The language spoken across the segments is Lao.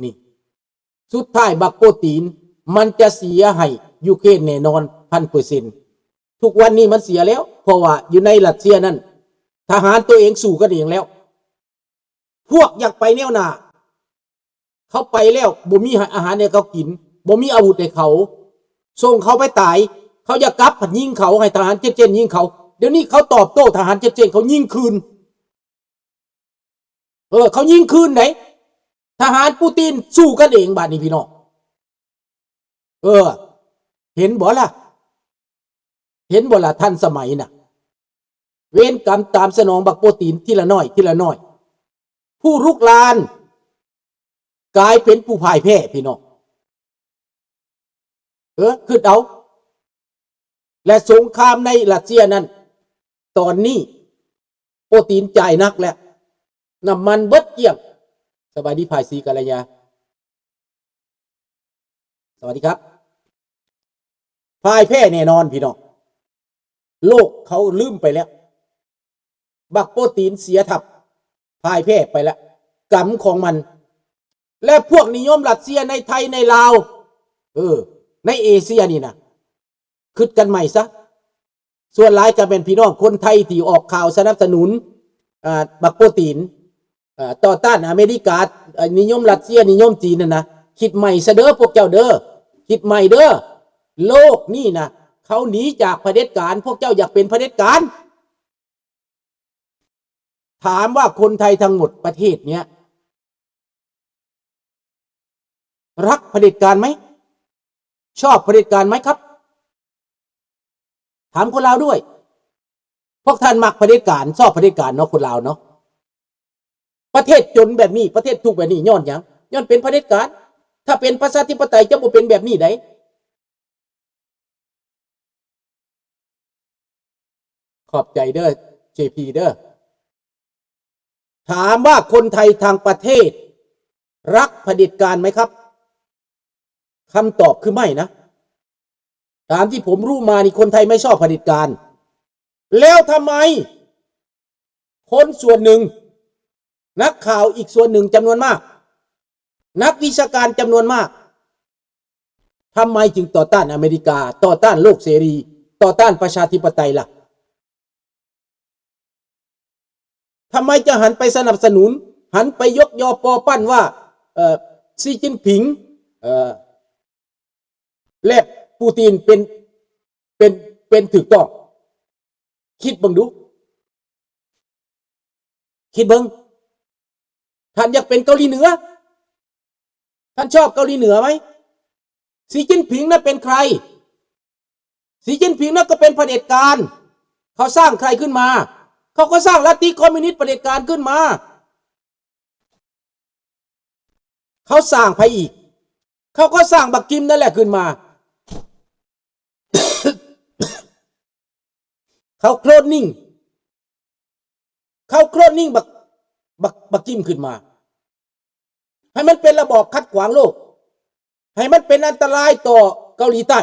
ນີ້ ສຸດທ້າຍບັກໂປຕີນມັນຈະເສຍໃຫ້ຢູເຄຣນແນ່ນອນພັນເປີເຊັນ. ທຸກວັນນີ້ມັນເສຍແລ້ວ ເພາະວ່າຢູ່ໃນຣັດເຊຍນັ້ນ ທະຫານຕົວເອງສູ້ກັນເອງແລ້ວ. ພວກຢາກໄປແນວໜ້າ ເຂົາໄປແລ້ວບໍ່ມີອາຫານໃຫ້ເຂົາກິນ ບໍ່ມີອາວຸດໃຫ້ເຂົາ ສົ່ງເຂົາໄປຕາຍ ເຂົາຢາກກັບພັດຍິງເຂົາ ໃຫ້ທະຫານເຊັດເຈນຍິງເຂົາ. ດຽວນີ້ເຂົາຕອບໂຕ້ທະຫານເຊັດເຈນ ເຂົາຍິງຄືນ. ເອີ ເຂົາຍິງຄືນໃດ ທະຫານປູຕິນສູ້ກັນເອງບາດນີ້ພີ່ນ້ອງ. ເອີ ເຫັນບໍ່ລະ ເຫັນບໍ່ລະ ທັນສະໄໝນະ. ເວນກຳຕາມສະໜອງບັກໂປຕີນທີລະໜ້ອຍ ທີລະໜ້ອຍ. ຜູ້ລຸກລານກາຍເປັນຜູ້ພ່າຍແພ້ພີ່ນ້ອງ. ເອີ ຄິດເອົາ ແລະ ສົງຄາມໃນຣັດເຊຍນັ້ນ ຕອນນີ້ໂປຕີນຈ່າຍໜັກແລ້ວ ນ້ຳມັນເບິດກ້ຽງ. ສະບາຍດີພາຍສີກັນລະຍາ ສະຫວັດດີຄັບ. ພ່າຍແພ້ແນ່ນອນພີ່ນ້ອງ ໂລກເຂົາລືມໄປແລ້ວ. ບັກໂປຕີນເສຍທັບ ພ່າຍແພ້ໄປແລ້ວ ກຳຂອງມັນ. ແລະ ພວກນິຍົມຣັດເຊຍໃນໄທໃນລາວ ເອີ ໃນເອເຊຍນີ້ນະ ຄິດກັນໃໝ່ຊະ. ສ່ວນຫຼາຍກໍແມ່ນພີ່ນ້ອງຄົນໄທທີ່ອອກຂ່າວສະໜັບສະໜູນ ອາ ບັກໂປຕີນ ເອີ ຕໍ່ຕ້ານອາເມລິກາ ເອີ ນິຍົມຣັດເຊຍ ນິຍົມຈີນນັ້ນນະ. ຄິດໃໝ່ຊະເດີພວກເຈົ້າເດີ ຄິດໃໝ່ເດີ. ໂລກນີ້ນະ ເຂົາໜີຈາກຜະເດັດການ ພວກເຈົ້າຢາກເປັນຜະເດັດການ. ถามว่าคนไทยทั้งหมดประเทศเนี้ย รักเผด็จการไหม ชอบเผด็จการไหมครับ ถามคนลาวด้วย พวกท่านมักเผด็จการ ชอบเผด็จการเนาะ คนลาวเนาะ. ประเทศจนแบบนี้ ประเทศทุกข์แบบนี้ ย้อนหยัง ย้อนเป็นเผด็จการ ถ้าเป็นประชาธิปไตยจะบ่เป็นแบบนี้ได๋. ຂອບໃຈເດີ ເຈພີ ເດີ ຖາມວ່າຄົນໄທທັງປະເທດ ລັກຜະເດັດການໄໝຄັບ? ຄຳຕອບຄືໄໝນະ. ຕາມທີ່ຜົມຮູ້ມານີ້ ຄົນໄທໄມ່ຊອບຜະເດັດການ. ແລ້ວທຳໄມຄົນສ່ວນໜຶ່ງ ນັກຂ່າວອີກສ່ວນໜຶ່ງຈຳນວນມາກ ນັກວິຊາການຈຳນວນມາກ ທຳໄມຈຶ່ງຕໍ່ຕ້ານອາເມລິກາ, ຕໍ່ຕ້ານໂລກເສລີ, ຕໍ່ຕ້ານປະຊາທິປະໄຕລະ? ທຳໄມຈະຫັນໄປສະໜັບສະໜູນ, ຫັນໄປຍົກຍໍປໍປັ້ນວ່າ ເອີ ຊີຈິ້ນຜິງ ເອີ ແລະ ປູຕິນເປັນ ເປັນ ເປັນຖືກຕ້ອງ? ຄິດເບິ່ງດູ. ຄິດເບິ່ງ. ທ່ານຢາກເປັນເກົາຫຼີເໜືອ? ທ່ານຊອບເກົາຫຼີເໜືອໄໝ? ສີຈິ້ນຜິງນັ້ນເປັນໃຄ? ສີຈິ້ນຜິງນັ້ນກໍເປັນຜະເດັດການ. ເຂົາສ້າງໃຄຂຶ້ນມາ? ເຂົາກໍສ້າງລັດທິຄອມມິວນິດຜະເດັດການຂຶ້ນມາ. ເຂົາສ້າງໃຜອີກ? ເຂົາກໍສ້າງບັກກິມນັ້ນແຫຼະຂຶ້ນມາ. ເຂົາໂຄລນນິງ ເຂົາໂຄລນນິງບັກ ບັກ ບັກກິມຂຶ້ນມາ ໃຫ້ມັນເປັນລະບອບຂັດຂວາງໂລກ ໃຫ້ມັນເປັນອັນຕະລາຍຕໍ່ເກົາຫຼີໃຕ້.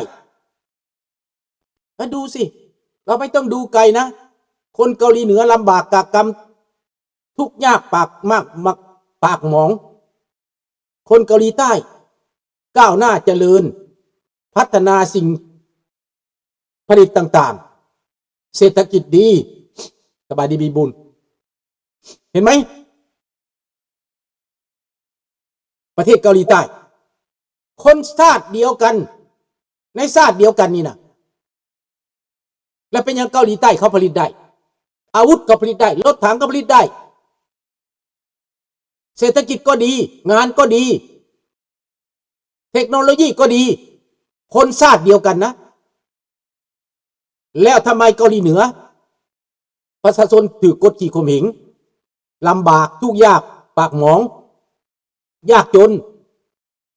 ມາດູຊິ ເຮົາໄມ່ຕ້ອງດູໄກນະ ຄົນເກົາຫຼີເໜືອລຳບາກກາກຳ ທຸກຍາກປາກມາກ ມາກ ປາກໝອງ. ຄົນເກົາຫຼີໃຕ້ກ້າວໜ້າຈະເລີນ ພັດທະນາສິ່ງຜະລິດຕ່າງໆ ເສດຖະກິດດີ. ສະບາຍດີ ມີບຸນ. ເຫັນໄໝ? ປະເທດເກົາຫຼີໃຕ້ ຄົນຊາດດຽວກັນ ໃນຊາດດຽວກັນນີ້ນະ. ແລ້ວເປັນຫຍັງເກົາຫຼີໃຕ້ເຂົາຜະລິດໄດ້? ອາວຸດກໍຜະລິດໄດ້, ລົດຖັງກໍຜະລິດໄດ້, ເສດຖະກິດກໍດີ, ງານກໍດີ, ເທັກໂນໂລຢີກໍດີ, ຄົນຊາດດຽວກັນນະ. ແລ້ວທຳໄມເກົາຫຼີເໜືອ ປະຊາຊົນຖືກກົດຂີ່ຂົ່ມເຫງ, ລຳບາກ, ທຸກຍາກ, ປາກໝອງ, ຍາກຈົນ,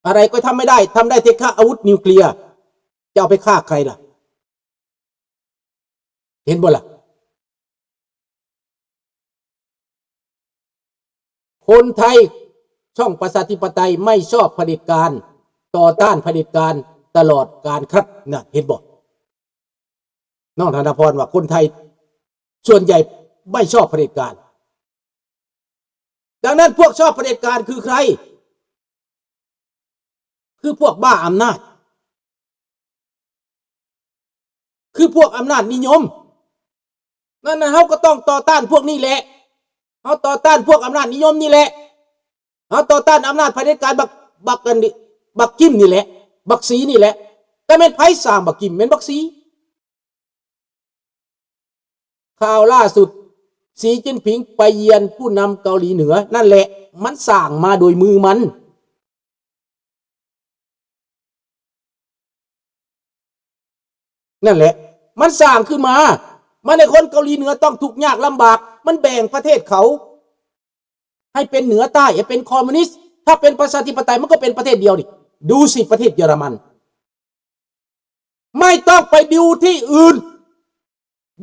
ອະໄລກໍທຳໄມ່ໄດ້, ທຳໄດ້ແຕ່ຄ້າອາວຸດນິວເຄລຍ, ຈະເອົາໄປຄ້າໃຜລະ? ເຫັນບໍ່ລະ? ຄົນໄທຊ່ອງປະຊາທິປະໄຕ ໄມ່ຊອບຜະເດັດການ, ຕໍ່ຕ້ານຜະເດັດການຕະຫຼອດການຄັບ. ນະ ເຫັນບໍ່? ນ້ອງທະນະພອນວ່າຄົນໄທສ່ວນໃຫຍ່ໄມ່ຊອບຜະເດັດການ. ດັ່ງນັ້ນ ພວກຊອບຜະເດັດການຄືໃຄ? ຄືພວກບ້າອຳນາດ ຄືພວກອຳນາດນິຍົມ. ນັ້ນນະ ເຮົາກໍຕ້ອງຕໍ່ຕ້ານພວກນີ້ແຫຼະ. ເຮົາຕໍ່ຕ້ານພວກອຳນາດນິຍົມນີ້ແຫຼະ. ເຮົາຕໍ່ຕ້ານອຳນາດຜະເດັດການບັກ ບັກອັນນີ້ ບັກຈິ້ມນີ້ແຫຼະ ບັກສີນີ້ແຫຼະ. ແຕ່ແມ່ນໃຜສ້າງບັກຈິ້ມ? ແມ່ນບັກສີ. ຂ່າວລ່າສຸດ ສີຈິ້ນຜິງໄປຢ້ຽມຜູ້ນຳເກົາຫຼີເໜືອ ນັ້ນແຫຼະ ມັນສ້າງມາໂດຍມືມັນ. ນັ້ນແຫຼະ ມັນສ້າງຂຶ້ນມາ ມັນໃຫ້ຄົນເກົາຫຼີເໜືອຕ້ອງທຸກຍາກລຳບາກ ມັນແບ່ງປະເທດເຂົາໃຫ້ເປັນເໜືອໃຕ້ ໃຫ້ເປັນຄອມມູນິດ. ຖ້າເປັນປະຊາທິປະໄຕ ມັນກໍເປັນປະເທດດຽວນີ້. ດູຊິປະເທດເຢຍລະມັນ ໄມ່ຕ້ອງໄປດິວທີ່ອື່ນ.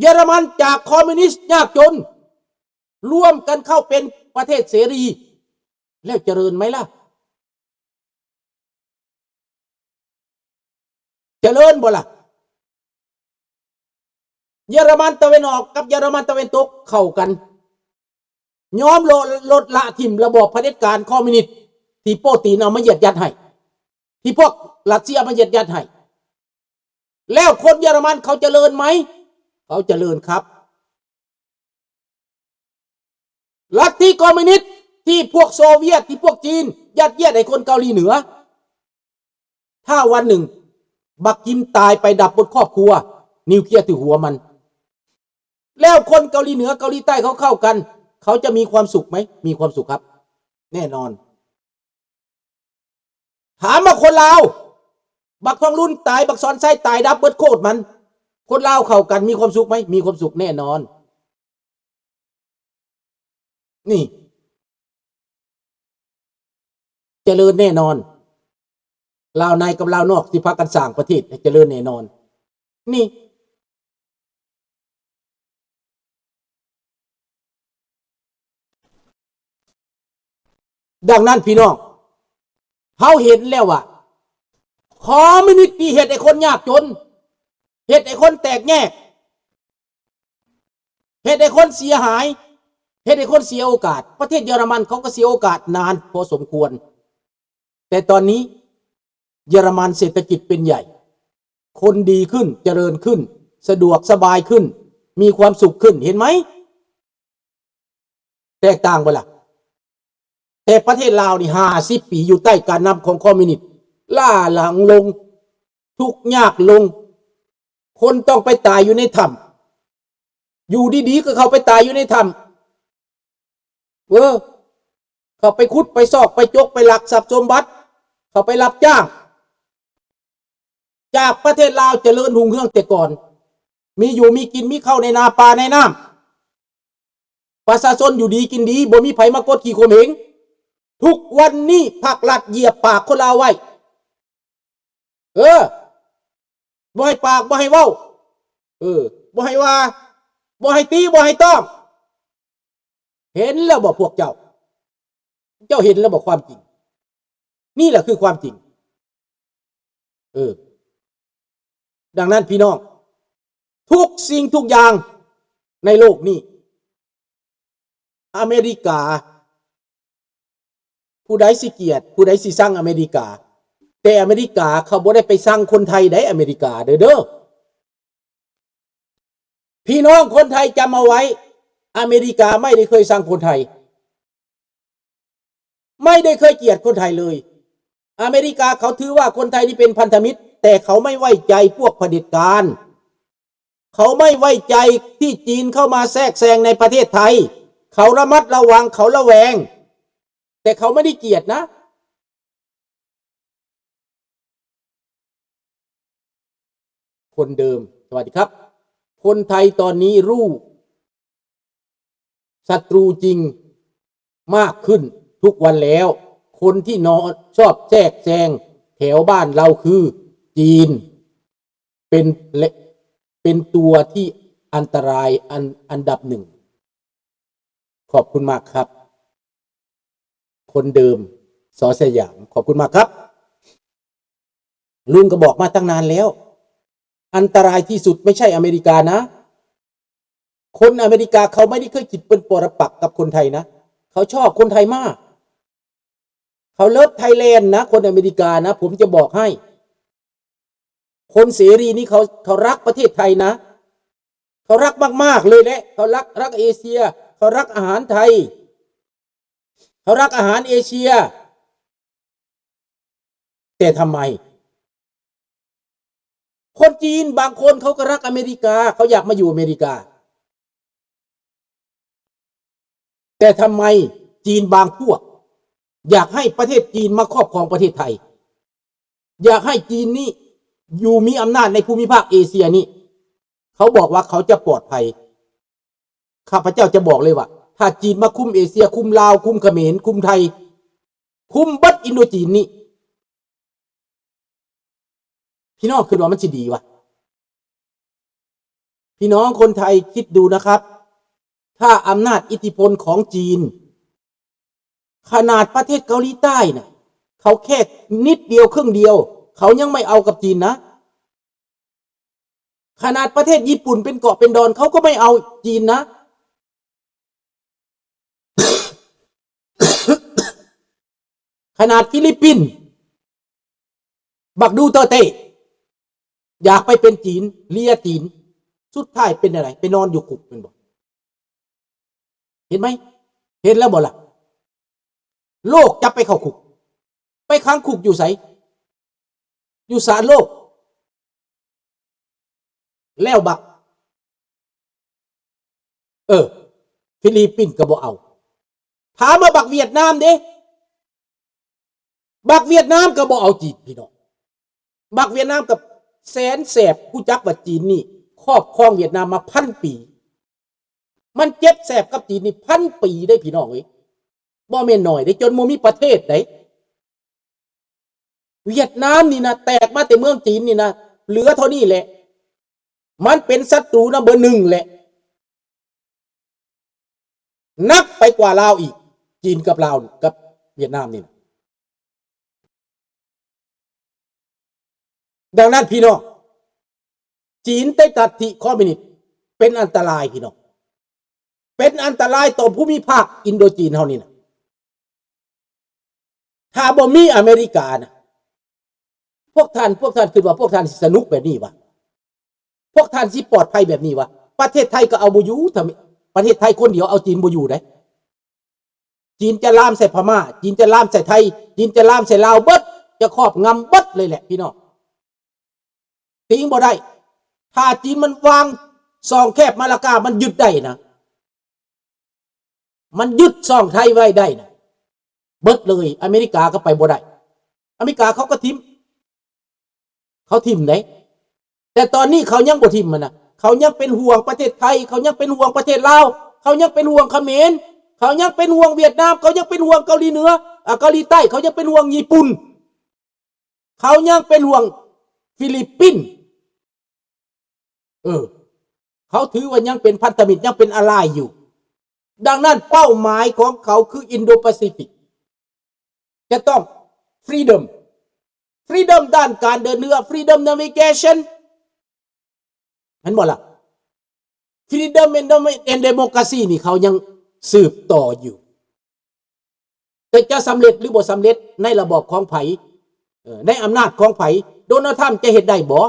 ເຢຍລະມັນຈາກຄອມມູນິດຍາກຈົນ ລວມກັນເຂົ້າເປັນປະເທດເສລີ ແລ້ວຈະເລີນໄໝລະ? ຈະເລີນບໍ່ລະ? ເຢຍລະມັນຕາເວັນອອກກັບເຢຍລະມັນຕາເວັນຕົກເຂົ້າກັນ ຍອມລົດ ລົດລະຖິ້ມລະບອບຜະເດັດການຄອມມູນິດ ທີ່ໂປຕີນເອົາມາຢຽດຢັດໃຫ້ ທີ່ພວກຣັດເຊຍເອົາມາຢຽດຢັດໃຫ້ ແລ້ວຄົນເຢຍລະມັນເຂົາຈະເລີນໄໝ? ເຂົາຈະເລີນຄັບ. ລັດທິຄອມມູນິດທີ່ພວກໂຊວຽດ ທີ່ພວກຈີນຍັດຢຽດໃຫ້ຄົນເກົາຫຼີເໜືອ ຖ້າວັນໜຶ່ງບັກຈິ້ມຕາຍໄປດັບໝົດຄອບຄົວ ນິວເຄລຍຖືກຫົວມັນ ແລ້ວຄົນເກົາຫຼີເໜືອເກົາຫຼີໃຕ້ເຂົາເຂົ້າກັນ ເຂົາຈະມີຄວາມສຸກໄໝ? ມີຄວາມສຸກຄັບ ແນ່ນອນ. ຖາມວ່າຄົນລາວ ບັກທອງລຸນຕາຍ ບັກສອນໄຊຕາຍ ດັບເບິດໂຄດມັນ ຄົນລາວເຂົ້າກັນມີຄວາມສຸກໄໝ? ມີຄວາມສຸກແນ່ນອນ. ນີ້ ຈະເລີນແນ່ນອນ. ລາວໃນກັບລາວນອກຊິພາກັນສ້າງປະເທດໃຫ້ຈະເລີນແນ່ນອນ. ນີ້ ດັ່ງນັ້ນພີ່ນ້ອງ ເຮົາເຫັນແລ້ວວ່າ ຄອມມູນິດນີ້ເຮັດໃຫ້ຄົນຍາກຈົນ ເຮັດໃຫ້ຄົນແຕກແຍກ ເຮັດໃຫ້ຄົນເສຍຫາຍ ເຮັດໃຫ້ຄົນເສຍໂອກາດ. ປະເທດເຢຍລະມັນເຂົາກໍເສຍໂອກາດນານພໍສົມຄວນ ແຕ່ຕອນນີ້ເຢຍລະມັນເສດຖະກິດເປັນໃຫຍ່ ຄົນດີຂຶ້ນ ຈະເລີນຂຶ້ນ ສະດວກສະບາຍຂຶ້ນ ມີຄວາມສຸກຂຶ້ນ ເຫັນໄໝ? ແຕກຕ່າງບໍ່ລະ? ແຕ່ປະເທດລາວນີ້ຫ້າສິບປີຢູ່ໃຕ້ການນຳຂອງຄອມມູນິດ ລ້າຫຼັງລົງ ທຸກຍາກລົງ ຄົນຕ້ອງໄປຕາຍຢູ່ໃນຖ້ຳ ຢູ່ດີໆກໍເຂົ້າໄປຕາຍຢູ່ໃນຖ້ຳ ເອີ ເຂົ້າໄປຂຸດໄປຊອກໄປຈົກໄປລັກຊັບສົມບັດ ເຂົ້າໄປຮັບຈ້າງ. ຈາກປະເທດລາວຈະເລີນຮຸ່ງເຮືອງແຕ່ກ່ອນ ມີຢູ່ມີກິນ ມີເຂົ້າໃນນາປ່າໃນນ້ຳ ປະຊາຊົນຢູ່ດີກິນດີ ບໍ່ມີໃຜມາກົດຂີ່ຂົ່ມເຫງ. ທຸກວັນນີ້ພາກລັດຢຽບປາກຄົນລາວໄວ້ ເອີ ບໍ່ໃຫ້ປາກ ບໍ່ໃຫ້ເວົ້າ ເອີ ບໍ່ໃຫ້ວ່າ ບໍ່ໃຫ້ຕີ ບໍ່ໃຫ້ຕ້ອງ. ເຫັນແລ້ວບໍ່ພວກເຈົ້າ? ເຈົ້າເຫັນແລ້ວບໍ່ຄວາມຈິງ? ນີ້ແຫຼະຄືຄວາມຈິງ. ເອີ ດັ່ງນັ້ນພີ່ນ້ອງ ທຸກສິ່ງທຸກຢ່າງໃນໂລກນີ້ ອາເມລິກາ ຜູ້ໃດຊິກຽດ ຜູ້ໃດຊິຊັງອາເມລິກາ ແຕ່ອາເມລິກາເຂົາບໍ່ໄດ້ໄປຊັງຄົນໄທໃດ໋ ອາເມລິກາເດີ ເດີ. ພີ່ນ້ອງຄົນໄທຈຳເອົາໄວ້ ອາເມລິກາໄມ່ໄດ້ເຄີຍຊັງຄົນໄທ ໄມ່ໄດ້ເຄີຍກຽດຄົນໄທເລີຍ. ອາເມລິກາເຂົາຖືວ່າຄົນໄທນີ້ເປັນພັນທະມິດ ແຕ່ເຂົາໄມ່ໄວ້ໃຈພວກຜະເດັດການ ເຂົາໄມ່ໄວ້ໃຈທີ່ຈີນເຂົ້າມາແຊກແຊງໃນປະເທດໄທ ເຂົາລະມັດລະວັງ ເຂົາລະແວງ ແຕ່ເຂົາໄມ່ໄດ້ກຽດນະ. ຄົນເດີມ ສະຫວັດດີຄັບ. ຄົນໄທຕອນນີ້ຮູ້ສັດຕູຈິງມາກຂຶ້ນທຸກວັນແລ້ວ. ຄົນທີ່ນອນຊອບແຊກແຊງແຖວບ້ານລາວຄືຈີນ ເປັນ ເປັນຕົວທີ່ອັນຕະລາຍອັນ ອັນດັບໜຶ່ງ. ຂອບຄຸນມາກຄັບ ຄົນເດີມ ສ ສະຫຍາມ ຂອບຄຸນມາກຄັບ. ລຸງກໍບອກມາຕັ້ງນານແລ້ວ ອັນຕະລາຍທີ່ສຸດໄມ່ໃຊ່ອາເມລິການະ. ຄົນອາເມລິກາເຂົາໄມ່ໄດ້ເຄີຍຄິດເປັນປໍລະປັກກັບຄົນໄທນະ ເຂົາຊອບຄົນໄທມາກ. เขาเลิฟไทยแลนด์นะ คนอเมริกานะ ผมจะบอกให้ คนเสรีนี่เขา เขารักประเทศไทยนะ เขารักมากๆ เลยแหละ เขารัก รักเอเชีย เขารักอาหารไทย เขารักอาหารเอเชีย แต่ทำไม คนจีนบางคนเขาก็รักอเมริกา เขาอยากมาอยู่อเมริกา แต่ทำไมจีนบางพวก อยากให้ประเทศจีนมาครอบครองประเทศไทย อยากให้จีนนี่อยู่มีอำนาจในภูมิภาคเอเชียนี่ เขาบอกว่าเขาจะปลอดภัย ข้าพเจ้าจะบอกเลยว่า ถ้าจีนมาคุมเอเชีย คุมลาว คุมเขมร คุมไทย คุมเบิดอินโดจีนนี่ พี่น้องคิดว่ามันสิดีวะ พี่น้องคนไทยคิดดูนะครับ ถ้าอำนาจอิทธิพลของจีน ขนาดประเทศเกาหลีใต้น่ะ เขาแค่นิดเดียวครึ่งเดียว เขายังไม่เอากับจีนนะ ขนาดประเทศญี่ปุ่นเป็นเกาะเป็นดอน เขาก็ไม่เอาจีนนะ ขนาดฟิลิปปินส์ บักดูเตอร์เต้ อยากไปเป็นจีน เลียจีน สุดท้ายเป็นอะไร ไปนอนอยู่คุกแม่นบ่ เห็นไหม เห็นแล้วบ่ล่ะ โลกจับไปเข้าคุก ไปขังคุกอยู่ไส อยู่ศาลโลก แล้วบัก เออ ฟิลิปปินส์ก็บ่เอา ถามว่าบักเวียดนามเด้ บักเวียดนามก็บ่เอาจีน พี่น้อง บักเวียดนามก็แสนแสบ รู้จักว่าจีนนี่ครอบครองเวียดนามมาพันปี มันเจ็บแสบกับจีนนี่พันปีเด้ พี่น้องเอ้ย บ่แม่นน้อยเด้ จนบ่มีประเทศใด เวียดนามนี่นะ แตกมาแต่เมืองจีนนี่นะ เหลือเท่านี้แหละ มันเป็นศัตรูนัมเบอร์หนึ่งแหละ หนักไปกว่าลาวอีก จีนกับลาว กับเวียดนามนี่นะ ดังนั้นพี่น้อง จีนใต้ลัทธิคอมมิวนิสต์เป็นอันตรายพี่น้อง เป็นอันตรายต่อภูมิภาคอินโดจีนเฮานี่นะ ถ้าบ่มีอเมริกานะ พวกท่าน พวกท่านคิดว่าพวกท่านสิสนุกแบบนี้วะ พวกท่านสิปลอดภัยแบบนี้วะ ประเทศไทยก็เอาบ่อยู่ ถ้าประเทศไทยคนเดียวเอาจีนบ่อยู่เด้ จีนจะลามใส่พม่า จีนจะลามใส่ไทย จีนจะลามใส่ลาวเบิด จะครอบงำเบิดเลยแหละพี่น้อง ติงบ่ได้ ถ้าจีนมันวางช่องแคบมาลากา มันยึดได้นะ มันยึดช่องไทยไว้ได้นะ เบิดเลย อเมริกาก็ไปบ่ได้ อเมริกาเขาก็ถิ่ม เขาถิ่มเด้ แต่ตอนนี้เขายังบ่ถิ่มมันนะ เขายังเป็นห่วงประเทศไทย เขายังเป็นห่วงประเทศลาว เขายังเป็นห่วงเขมร เขายังเป็นห่วงเวียดนาม เขายังเป็นห่วงเกาหลีเหนือ อ่า เกาหลีใต้ เขายังเป็นห่วงญี่ปุ่น เขายังเป็นห่วงฟิลิปปินส์ เออ เขาถือว่ายังเป็นพันธมิตร ยังเป็น ally อยู่ ดังนั้นเป้าหมายของเขาคืออินโดแปซิฟิก จะต้อง freedom freedom ด้านการเดินเรือ freedom navigation เห็นบ่ล่ะ freedom and democracy นี่เขายังสืบต่ออยู่ แต่จะสำเร็จหรือบ่สำเร็จในระบอบของไผ เอ่อ ในอำนาจของไผ โดนัลด์ทรัมป์จะเฮ็ดได้บ่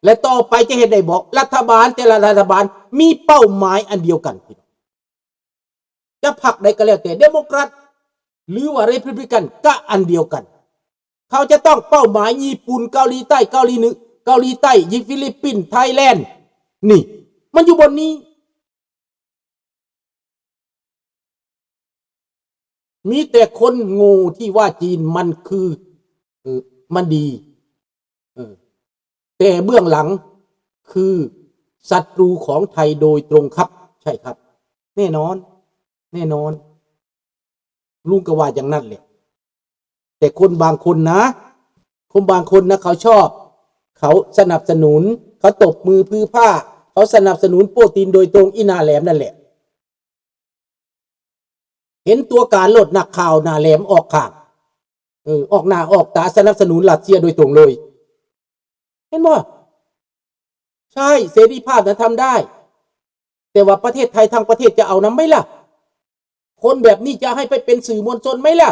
และต่อไปจะเฮ็ดได้บ่ รัฐบาลแต่ละรัฐบาลมีเป้าหมายอันเดียวกัน จะพรรคใดก็แล้วแต่ เดโมแครต หรือว่า รีพับลิกัน ก็อันเดียวกัน เขาจะต้องเป้าหมายญี่ปุ่น เกาหลีใต้ เกาหลีเหนือ เกาหลีใต้ ฟิลิปปินส์ ไทยแลนด์ นี่ มันอยู่บนนี้ มีแต่คนโง่ที่ว่าจีนมันคือ เอ่อ มันดี เออ แต่เบื้องหลังคือศัตรูของไทยโดยตรงครับ ใช่ครับ แน่นอน แน่นอน ลุงก็ว่าอย่างนั้นแหละ แต่คนบางคนนะ คนบางคนนะ เขาชอบ เขาสนับสนุน เขาตบมือพรื้พร่า เขาสนับสนุนปูตินโดยตรง อีหน้าแหลมนั่นแหละ เห็นตัวการโลด นักข่าวหน้าแหลมออกข้าง เออ ออกหน้าออกตาสนับสนุนรัสเซียโดยตรงเลย เห็นบ่ ใช่ เสรีภาพนะทำได้ แต่ว่าประเทศไทยทั้งประเทศจะเอานำไหมล่ะ คนแบบนี้จะให้ไปเป็นสื่อมวลชนไหมล่ะ